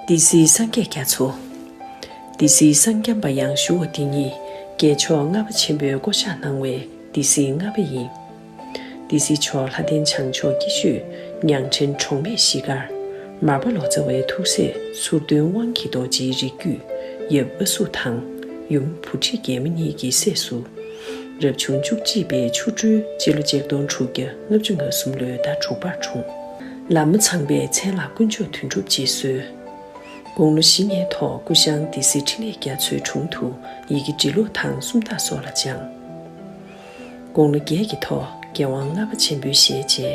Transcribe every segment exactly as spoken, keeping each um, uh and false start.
སྡེ་སྲིད་སངས་རྒྱས་རྒྱ་མཚོ། སྡེ་སྲིད་སངས་རྒྱམ་པ་ཡང་ཞུ་བ་འདི་ཉིད་རྒྱལ་མཆོག་ལྔ་པ་ཆེན་པོས་བསྐོ་བཞག་གནང་བའི་སྡེ་སྲིད་ལྔ་པ་ཡིན། སྡེ་སྲིད་མཆོག་ལྷ་ལྡན་བྱང་ཕྱོགས་སྐྱིད་ཤོད་ཉང་བྲན་གྲོང་སྨད་གཞིས་ཀར་མར་པ་ལོ་ཙཱ་བའི་ཐུགས་སྲས་མཚུར་སྟོན་དབང་གི་རྡོ་རྗེའི་རིགས་རྒྱུད་ཡབ་ཨ་སུ་དང་ཡུམ་བུ་ཁྲིད་རྒྱལ་མ་གཉིས་ཀྱི་སྲས་སུ། རབ་བྱུང་བཅུ་གཅིག་པའི་ཆུ་སྦྲུལ་སྤྱི་ལོ་ཆིག་སྟོང་དྲུག་བརྒྱ་ལྔ་བཅུ་ང་གསུམ་ལོའི་ཟླ་དྲུག་པར་འཁྲུངས། ལམ་མ་ཚང་པའི་མཚན་ལ་དཀོན་མཆོག་དོན་གྲུབ་ཅེས་གསོལ། དགུང་ལོ་བཞི་ནས་ཐོག་སྐུ་ཞང་སྡེ་སྲིད་འཕྲིན་ལས་རྒྱ་མཚོའི་དྲུང་དུ་ཡི་གེ་འབྲི་ཀློག་དང་སུམ་རྟགས་སོགས་ལ་སྦྱངས། དགུང་ལོ་བརྒྱད་ཀྱི་ཐོག་རྒྱལ་དབང་ལྔ་པ་ཆེན་པོའི་ཞལ་མཇལ།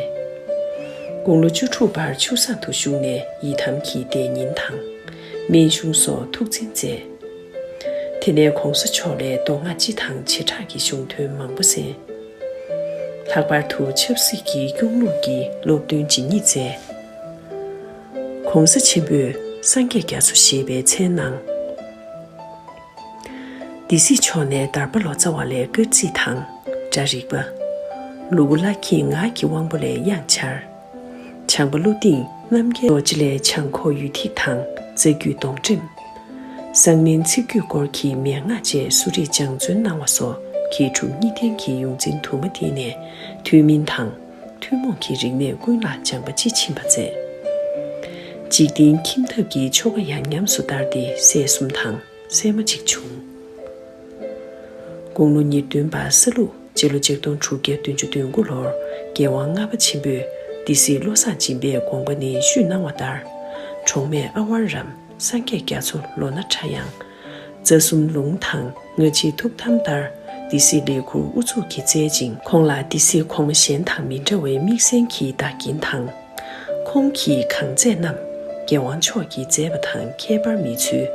དགུང་ལོ་བཅུ་དྲུག་བར་ཆུ་བཟང་དུ་བཞུགས་ནས་ཡི་དམ་གྱི་སྡེ་ཉིན་དང་སྨན་གཞུང་སོགས་ཐུགས་འཛིན་མཛད། དེ་ནས་གོང་ས་མཆོག་ལས་མདོ་སྔགས་སྤྱི་དང་བྱེ་བྲག་གི་གཞུང་དོན་མང་པོ་གསན། ལྷག་པར་དུ་ཆབ་སྲིད་ཀྱི་སྐྱོང་ལུགས་ཀྱི་སློབ་སྟོན་ཇི་སྙེད་མཛད། གོང་ས་ཆེན་པོས་སངས་རྒྱས་རྒྱ་མཚོ་ཞེས་པའི་མཚན་གནང་། སྡེ་སྲིད་མཆོག་ནས་དར་པ་ལོ་ཙཱ་བ་ལས་སྐར་རྩིས་དང་སྒྲ་རིག་པ། ལུ་གུ་ལྷ་ཁྱིས་ངག་གི་དབང་པོ་ལས་དབྱངས་འཆར། བྱང་པ་ཀླུ་ལྡིང་རྣམ་རྒྱལ་རྡོ་རྗེ་ལས་བྱང་ཁོག་ཡུལ་ཐིག་དང་རྩ་རྒྱུད་སྡོང་འགྲེམས། གསང་མིན་ཚིག་རྒྱུད་སྐོར་གྱི་མན་ངག་བཅས་གསོ་རིག་སྦྱང་བརྩོན་གནང་བ་སོགས་མཁས་གྲུབ་གཉིས་ལྡན་གྱི་ཡོངས་འཛིན་དུ་མ་འདི་ནས་ཐུན་མིན་དང་ཐུན་མོང་གི་རིག་གནས་ཀུན་ལ་སྦྱངས་པ་དཔྱིས་ཕྱིན་པ་མཛད། འཇིག་རྟེན་ཁྱིམ་ཐབ་ཀྱི་ཆོ་ག་ཡང་ཉམས་སུ་བསྟར་ཏེ་སྲས་གསུམ་དང་སྲས་མོ་གཅིག་བྱུང་། དགུང་ལོ་ཉེར་བདུན་པ་ས་ལུག་སྤྱི་ལོ་ཆིག་སྟོང་དྲུག་བརྒྱ་བདུན་ཅུ་དོན་དགུ་ལོར་རྒྱལ་དབང་ལྔ་པ་ཆེན་པོས་སྡེ་སྲིད་བློ་བཟང་སྦྱིན་པའི་དགོངས་པ་ནས་ཞུས་གནང་བ་ལྟར། གྲོང་སྨད་ཨ་ཝར་རམ་སངས་རྒྱས་རྒྱ་མཚོ་ལོ་ན་ཕྲ་ཡང་། རྩ་གསུམ་ལུང་དང་སྔ་ཕྱི་ཐུགས་དམ་ལྟར་སྡེ་སྲིད་ལས་ཁུར་དབུ་འཛུགས་ཀྱིས་མཛད་ཅིང་། ཁོང་ལ་སྡེ་སྲིད་གོང་མ་གཞན་དང་མི་འདྲ་བའི་དམིགས་བསལ་གྱི་བདག་རྐྱེན་དང་། ཁོང་གིས་གང་མཛད་རྣམས་རྒྱལ་དབང་མཆོག་གིས་མཛད་པ་དང་ཁྱད་པར་མེད་ཚུལ།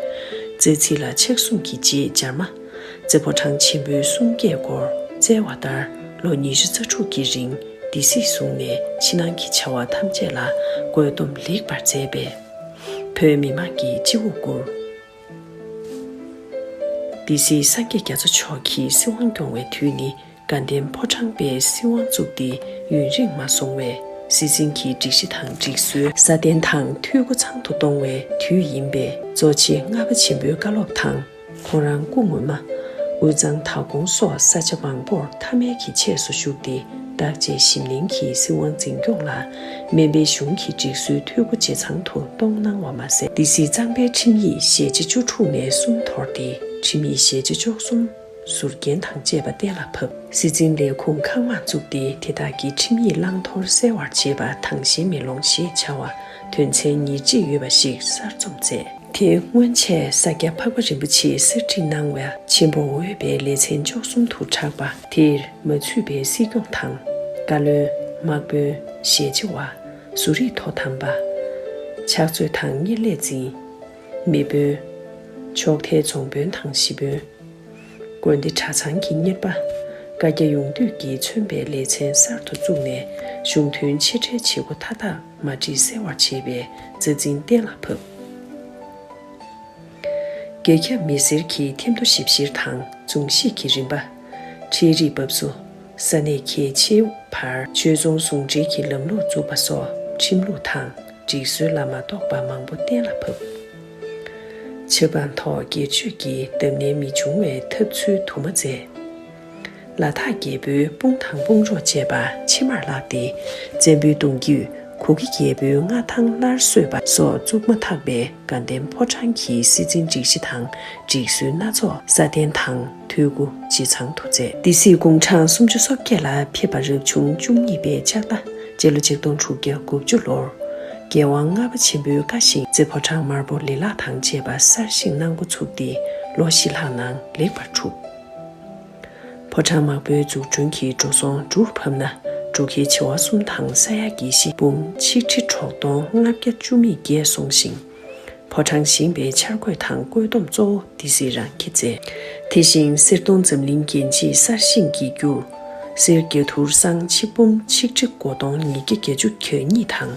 རྩ་ཚིག་ལ་ཕྱག་གསུམ་གྱི་རྗེས་སྦྱར་མ། རྩེ་ཕོ་བྲང་ཆེན་པོའི་གསུང་སྐད་སྐོར་སྩལ་བ་ལྟར་ལོ་ཉི་ཤུ་རྩ་དྲུག་གི་རིང་སྡེ་སྲིད་བཟུང་ནས་ཕྱི་ནང་གི་བྱ་བ་ཐམས་ཅད་ལ་བཀོད་འདོམས་ལེགས་པར་མཛད་པས། བོད་མི་མང་གི་སྤྱི་བོར་བཀུར། སྡེ་སྲིད་སངས་རྒྱས་རྒྱ་མཚོ་མཆོག་གིས་སྲིད་དབང་སྐྱོང་བའི་དུས་ནི་དགའ་ལྡན་ཕོ་བྲང་པའི་སྲིད་དབང་བཙུགས་ཏེ་ཡུན་རིང་མ་སོང་བས། སྲིད་འཛིན་གྱི་སྒྲིག་གཞི་དང་སྒྲིག་སྲོལ་སྲ་བརྟན་དང་འཐུས་སྒོ་ཚང་དུ་གཏོང་བའི་དུས་ཡིན་པས། གཙོ་ཆེ་ལྔ་པ་ཆེན་པོའི་བཀའ་སློབ་དང་། ཁོང་རང་སྐུ་ངོ་མ། དབུས་གཙང་དྭགས་ཀོང་སོགས་ས་ཆ་མང་པོར་ཐ་མལ་གྱི་ཆས་སུ་བཞུགས་ཏེ། བརྟག་དཔྱད་ཞིབ་ལེན་གྱིས་སྲིད་དབང་འཛིན་སྐྱོང་ལ་སྨན་པའི་གཞུང་གི་སྒྲིག་སྲོལ་འཐུས་སྒོ་ཇེ་ཚང་དུ་གཏོང་གནང་བ་མ་ཟད། སྡེ་སྲིད་གཙང་པའི་ཁྲིམས་ཡིག་ཞལ་ཆེ་བཅུ་དྲུག་ནས་གསུམ་དོར་ཏེ། ཁྲིམས་ཡིག་ཞལ་ཆེ་བཅུ་གསུམ་ཟུར་རྒྱན་དང་བཅས་པ་གཏན་ལ་ཕབ། སྲིད་འཛིན་ལས་ཁུངས་ཁག་མང་བཙུགས་ཏེ། དེ་དག་གི་ཁྲིམས་ཡིག་བླང་དོར་གསལ་བར་བྱེད་པ་དང་ཞེན་མེད་ལོང་ཞེས་བྱ་བ་དོན་ཚན་ཉེར་གཅིག་ཡོད་པ་ཞིག་གསར་རྩོམ་མཛད། དེ་སྔོན་ཆད་ས་སྐྱ་འཕགས་པ་རིན་པོ་ཆེས་གསར་བསྒྲིགས་གནང་བའི་ཆེན་པོ་འོས་པའི་ལེ་ཚན་བཅུ་གསུམ་དུ་གྲགས་པ། དེར་མ་ཚུད་པའི་སྲིད་སྐྱོང་དང་། བཀའ་བློན། དམག་དཔོན། ཞལ་ཆེ་བ། ཟུར་རིགས་དོ་དམ་པ། ཕྱག་མཛོད་དང་གཉེར་ལས་འཛིན། མི་དཔོན། ཕྱོགས་མཐའི་རྫོང་དཔོན་དང་གཞིས་དཔོན། དགོན་སྡེ་གྲྭ་ཚང་གི་གཉེར་པ། བཀའ་རྒྱ་ཡོངས་འདུས་ཀྱིས་མཚོན་པའི་ལེ་ཚན་གསར་དུ་བཙུགས་ནས། གཞུང་དོན་ཆེ་ཕྲའི་བྱེད་སྒོ་མཐའ་དག་མ་བསྒྲིགས་གསལ་བར་བྱེད་པའི་རྩ་འཛིན་གཏན་ལ་ཕབ། རྒྱ་ཁྱབ་མི་སེར་གྱི་ཐེམ་ཐོ་ཞིབ་བཤེར་དང་། རྫོང་གཞིས་ཀྱི་རིམ་པ། འཕྲུལ་རིག་འབབ་བཟོ། ས་གནས་གལ་ཆེའི་བར་ཆོས་རྫོང་ཟུང་འབྲེལ་གྱི་ལམ་ལུགས་འཛུགས་པ་སོགས་ཁྲིམས་ལུགས་དང་སྒྲིག་སྲོལ་ལ་མ་གཏོགས་པ་མང་པོ་གཏན་ལ་ཕབ། ཆབ་འབངས་ཐོག་སྒེར་གཅོད་ཀྱི་བརྡབ་གནོན་མི་འབྱུང་བའི་ཐབས་ཚུལ་དུ་མ་མཛད། ལ་དྭགས་རྒྱལ་པོའི་དཔུང་དང་དཔུང་རོགས་བཅས་པ་ཕྱི་མར་བརླགས་ཏེ། བཙན་པོའི་གདུང་རྒྱུད་གུ་གེ་རྒྱལ་པོའི་མངའ་ཐང་སླར་གསོས་པ་སོགས་བཙུགས་མ་ཐག་པའི་དགའ་ལྡན་ཕོ་བྲང་གི་སྲིད་འཛིན་སྒྲིག་གཞི་དང་སྒྲིག་སྲོལ་སྣ་ཚོགས་སྲ་བརྟན་དང་འཐུས་སྒོ་ཇེ་ཚང་དུ་མཛད། སྡེ་སྲིད་དགུང་གྲངས་སུམ་ཅུ་སོ་བརྒྱད་ལ་ཕེབས་པ་རབ་བྱུང་བཅུ་གཉིས་པའི་ལྕགས་རྟ་སྤྱི་ལོ་ཆིག་སྟོང་དྲུག་བརྒྱ་དགུ་བཅུ་ལོར་རྒྱལ་དབང་ལྔ་པ་ཆེན་པོའི་བཀའ་བཞིན་རྩེ་ཕོ་བྲང་དམར་པོ་ལི་ལག་དང་བཅས་པ་གསར་བཞེངས་གནང་འགོ་ཚུགས་ཏེ་ལོ་བཞི་ལྷག་ནང་ལེགས་པར་གྲུབ། ཕོ་བྲང་དམར་པོའི་འཛུགས་སྐྲུན་གྱི་འགྲོ་སོང་འབྲུར་ཕབ་ན་འབྲུག་རྒྱལ་བྱེ་བ་གསུམ་དང་ས་ཡ་བརྒྱད་བཞི་འབུམ་ཆིག་ཁྲི་དྲུག་སྟོང་ལྔ་བརྒྱ་བཅུ་མེད་བརྒྱད་སོང་ཞིང་། ཕོ་བྲང་བཞེངས་པའི་འཆར་འགོད་དང་བཀོད་འདོམས་གཙོ་བོ་སྡེ་སྲིད་རང་གིས་མཛད། དེ་བཞིན་གསེར་གདོང་འཛམ་གླིང་རྒྱན་ཆས་གསར་བཞེངས་ཀྱི་རྒྱུར། གསེར་རྒྱ་ཐུར་སྲང་ཆིག་འབུམ་ཆིག་ཁྲི་དགུ་སྟོང་ཉིས་བརྒྱ་བརྒྱད་ཅུ་གྱ་གཉིས་དང་།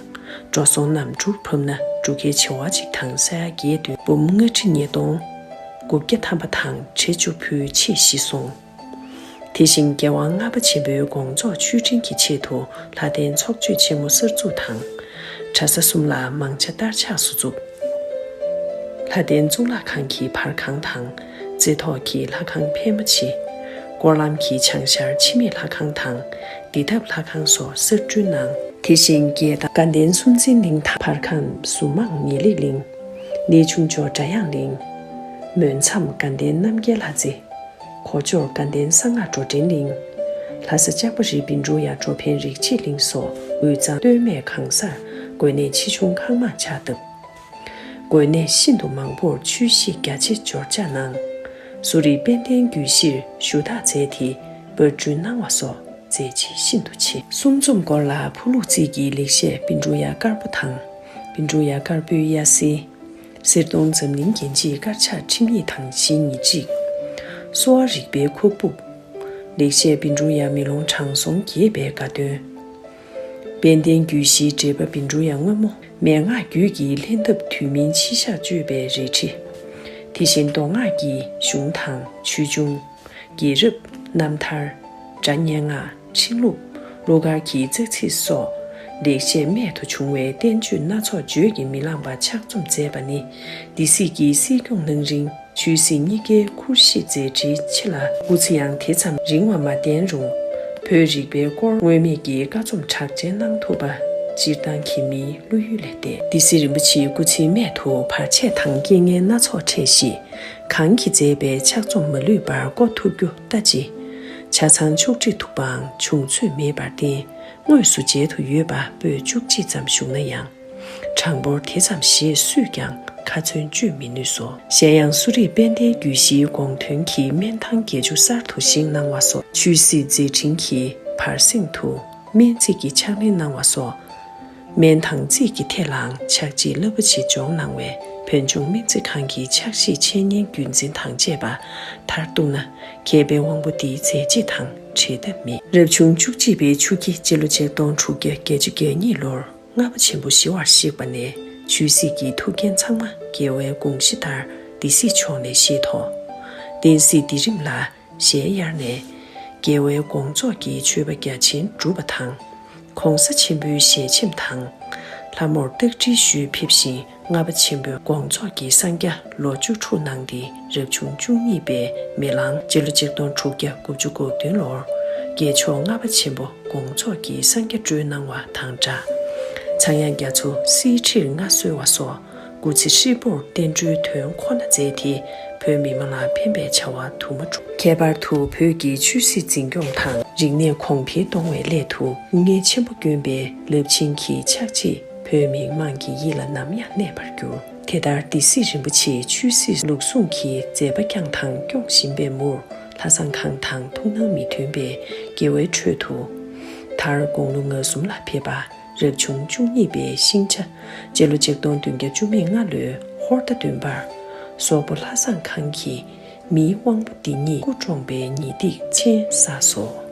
འགྲོ་སོང་རྣམས་འབྲུར་ཕབ་ན་འབྲུག་རྒྱལ་བྱེ་བ་གཅིག་དང་ས་ཡ་བརྒྱད་བདུན་འབུམ་ལྔ་ཁྲི་ཉིས་སྟོང་དགུ་བརྒྱ་ཐམ་པ་དང་བརྒྱད་ཅུ་ཕུལ་ཕྱེད་བཞི་སོང་། དེ་བཞིན་རྒྱལ་དབང་ལྔ་པ་ཆེན་པོའི་དགོངས་རྫོགས་མཆོད་སྤྲིན་གྱི་ཆེད་དུ་ལྷ་ལྡན་ཚོགས་མཆོད་ཆེན་མོ་གསར་འཛུགས་དང་། གྲྭ་ས་གསུམ་ལ་མང་ཇ་བསྟར་ཆགས་སུ་བཙུགས། ལྷ་ལྡན་གཙུག་ལག་ཁང་གི་བར་ཁང་དང་། རྩེ་ཐོག་གི་ལྷ་ཁང་ཕལ་མོ་ཆེ། སྐོར་ལམ་གྱི་བྱང་ཤར་འཆི་མེད་ལྷ་ཁང་དང་། འདི་ཐབ་ལྷ་ཁང་སོགས་གསར་སྐྲུན་གནང་། དེ་བཞིན་རྒྱལ་ཐང་དགའ་ལྡན་སུམ་རྩེན་གླིང་དང་། བར་ཁང་གཟུངས་མང་ངེས་ལེགས་གླིང་། གནས་ཆུང་ཕྱོགས་སྒྲ་དབྱངས་གླིང་། མོན་མཚམས་དགའ་ལྡན་རྣམ་རྒྱལ་ལྷ་རྩེ། གོ་ཕྱོགས་དགའ་ལྡན་གསང་སྔགས་འགྲོ་འདྲེན་གླིང་། ལྷ་ས་ལྕགས་པ་རི་བཻ་ཌཱུརྱ་འགྲོ་ཕན་རིག་བྱེད་གླིང་སོགས་དབུས་གཙང་སྟོད་སྨད་གང་སར་དགོན་གནས་ཆེ་ཆུང་ཁག་མང་ཕྱག་བཏབ། དགོན་གནས་ཤིན་ཏུ་མང་པོར་ཆོས་གཞིས་རྒྱ་ཆེ་འབྱོར་འཇགས་གནང་། གསོ་རིག་དཔལ་ལྡན་རྒྱུད་བཞིར་ཞུ་དག་མཛད་དེ་པར་སྐྲུན་གནང་བ་སོགས་མཛད་རྗེས་ཤིན་ཏུ་ཆེ། གསུང་རྩོམ་སྐོར་ལ་ཕོ་ལུག་རྩིས་ཀྱི་ལེགས་བཤད་བཻ་ཌཱུརྱ་དཀར་པོ་དང་། བཻ་ཌཱུརྱ་དཀར་པོའི་དབྱར་གསེང་། གསེར་གདོང་འཛམ་གླིང་རྒྱན་ཆའི་དཀར་ཆག་ཁྲིམས་ཡིག་དང་ཞལ་ཉིས་ཁྲི། གསོ་བ་རིག་པའི་ཁོག་ཕུབ། ལེགས་བཤད་བཻ་ཌཱུརྱ་མེ་ལོང་དྲང་སྲོང་རྒྱས་པའི་དགའ་སྟོན། དཔལ་ལྡན་རྒྱུད་བཞིའི་འགྲེལ་པ་བཻ་ཌཱུརྱ་སྔོན་མོ། མན་ངག་རྒྱུད་ཀྱི་ལྷན་ཐབས་དུས་མིན་ཕྱི་བཞག་གཅོད་པའི་རལ་གྲི། དེ་བཞིན་མདོ་སྔགས་ཀྱི་གཞུང་དང་ཆོས་འབྱུང་། རྒྱལ་རབས། རྣམ་ཐར། སྒྲ་སྙན་ངག། ཁྲིད་ལུགས། གླུ་གར་གྱི་ཙག་ཚིག་སོགས། ལེགས་བཤད་རྨད་དུ་བྱུང་བའི་བསྟན་བཅོས་སྣ་ཚོགས་བརྗོད་ཀྱིས་མི་ལངས་པ་ཕྱག་རྩོམ་མཛད་པ་ནི། སྡེ་སྲིད་ཀྱིས་སྲིད་སྐྱོང་གནང་རིང་ཆོས་སྲིད་གཉིས་ཀའི་ཁུར་བཞེས་མཛད་འཕྲིན་ཆེ་ལ། སྐུ་ཚེ་ཡང་དེ་ཙམ་རིང་བ་མ་བསྟན་རུང་། བོད་རིག་པའི་སྐོར་སྔོན་མེད་ཀྱི་བཀའ་རྩོམ་གྲགས་ཅན་གནང་ཐུབ་པ་སྤྱིར་བཏང་གི་མིའི་བློ་ཡུལ་ལས་འདས། སྡེ་སྲིད་རིན་པོ་ཆེའི་སྐུ་ཚེའི་སྨད་དུ་བར་ཆད་དང་རྐྱེན་ངན་སྣ་ཚོགས་འཕྲད་ཞིང་། གང་གིས་མཛད་པའི་ཕྱག་རྩོམ་མ་ལུས་པར་བརྐོ་ཐུབ་རྒྱུ་ལྟ་ཅི། ཆ་ཚང་ཕྱོགས་སྒྲིག་ཐུབ་པའང་བྱུང་ཚོད་མེད་པར་བརྟེན། དངོས་སུ་མཇལ་དུ་ཡོད་པ་པོད་བཅུ་གཅིག་ཙམ་བཞུགས་ན་ཡང་། གྲངས་འབོར་དེ་ཙམ་ཞེས་སུས་ཀྱང་ཁ་ཚོན་གཅོད་མི་ནུས་སོ། གཞན་ཡང་གསོ་རིག་དཔལ་ལྡན་རྒྱུད་བཞིའི་དགོངས་དོན་གྱི་སྨན་ཐང་བརྒྱད་ཅུ་གསར་དུ་བཞེངས་གནང་བ་སོགས། ཆོས་སྲིད་མཛད་འཕྲིན་གྱི་བར་གསེང་དུ་སྨན་རྩིས་ཀྱི་ཕྱག་ལེན་གནང་བ་སོགས། སྨན་དང་རྩིས་ཀྱི་ཐད་ལའང་ཕྱག་རྗེས་རླབས་པོ་ཆེ་འཇོག་གནང་བས། བོད་ལྗོངས་སྨན་རྩིས་ཁང་གི་ཕྱག་བཞེས་འཆད་ཉན་རྒྱུན་འཛིན་དང་བཅས་པ་མཐར་གཏུགས་ན། མཁས་པའི་དབང་པོ་འདིའི་མཛད་རྗེས་དང་བྲལ་ཐབས་མེད། རབ་བྱུང་བཅུ་གཅིག་པའི་ཆུ་ཁྱི་སྤྱི་ལོ་ཆིག་སྟོང་དྲུག་བརྒྱ་བརྒྱད་ཅུ་གྱ་གཉིས་ལོར་ལྔ་པ་ཆེན་པོ་ཞི་བར་གཤེགས་པ་ནས། ཆོས་སྲིད་ཀྱི་ཐུགས་འགན་ཚང་མ་རྒྱལ་བའི་དགོངས་གཞི་ལྟར་སྡེ་སྲིད་མཆོག་ནས་བཞེས་ཐོག། བསྟན་སྲིད་སྡེ་རིམ་ལ་ཞལ་གཡར་ནས། རྒྱལ་བའི་དགོངས་རྫོགས་ཀྱི་མཆོད་པ་རྒྱ་ཆེན་བསྒྲུབས་པ་དང་། ༸གོང་ས་ཆེན་པོའི་ཞལ་ཆེམས་དང་། ལྷ་མོར་རྟགས་བྲིས་ཞུས་ཕེབས་ཤིང་། ལྔ་པ་ཆེན་པོའི་དགོངས་རྫོགས་ཀྱི་གསང་རྒྱ་ལོ་བཅུ་དྲུག་གནང་སྟེ། རབ་བྱུང་བཅུ་གཉིས་པའི་མེ་གླང་སྤྱི་ལོ་ཆིག་སྟོང་དྲུག་བརྒྱ་དགུ་བཅུ་གོ་བདུན་ལོར་རྒྱལ་མཆོག་ལྔ་པ་ཆེན་པོ་དགོངས་རྫོགས་ཀྱི་གསང་རྒྱ་བཀྲོལ་གནང་བ་དང་སྦྲགས། ཚངས་དབྱངས་རྒྱ་མཚོ་གསེར་ཁྲིར་མངའ་གསོལ་བ་སོགས། སྐུ་ཚེ་ཧྲིལ་པོར་བསྟན་འགྲོའི་དོན་ཁོ་ན་མཛད་དེ། བོད་མི་མང་ལ་ཕན་པའི་བྱ་བ་དུ་མ་བསྒྲུབས། ཁྱད་པར་དུ་བོད་ཀྱི་ཆོས་སྲིད་འཛིན་སྐྱོང་དང་རིག་གནས་གོང་འཕེལ་གཏོང་བའི་སླད་དུ་སྐུ་ངལ་ཆེན་པོ་བསྐྱོན་པའི་རླབས་ཆེན་གྱི་ཕྱག་རྗེས་བོད་མི་མང་གི་ཡིད་ལ་ནམ་ཡང་གནས་པར་གྱུར། དེ་ལྟར་སྡེ་སྲིད་རིན་པོ་ཆེས་ཆོས་སྲིད་ལུགས་ཟུང་གི་མཛད་པ་བསྐྱངས་དང་སྐྱོང་བཞིན་པའི་མུར། ལྷ་བཟང་ཁང་དང་ཐུགས་སྣང་མི་མཐུན་པའི་དགེ་བའི་ཁྲོད་དུ། མཐར་དགུང་ལོ་ང་གསུམ་ལ་ཕེབས་པ། རབ་བྱུང་བཅུ་གཉིས་པའི་ཤིང་བྱ་སྤྱི་ལོ་ཆིག་སྟོང་བདུན་བརྒྱ་བཅུ་མེད་ལྔ་ལོའི་ཧོར་ཟླ་བདུན་པར། སོག་པོ་ལྷ་བཟང་ཁང་གི་མིའི་དབང་པོ་འདི་ཉིད་སྐུ་གྲོངས་པའི་ཉེས་སྡིག་ཆེན་བསགས་སོ།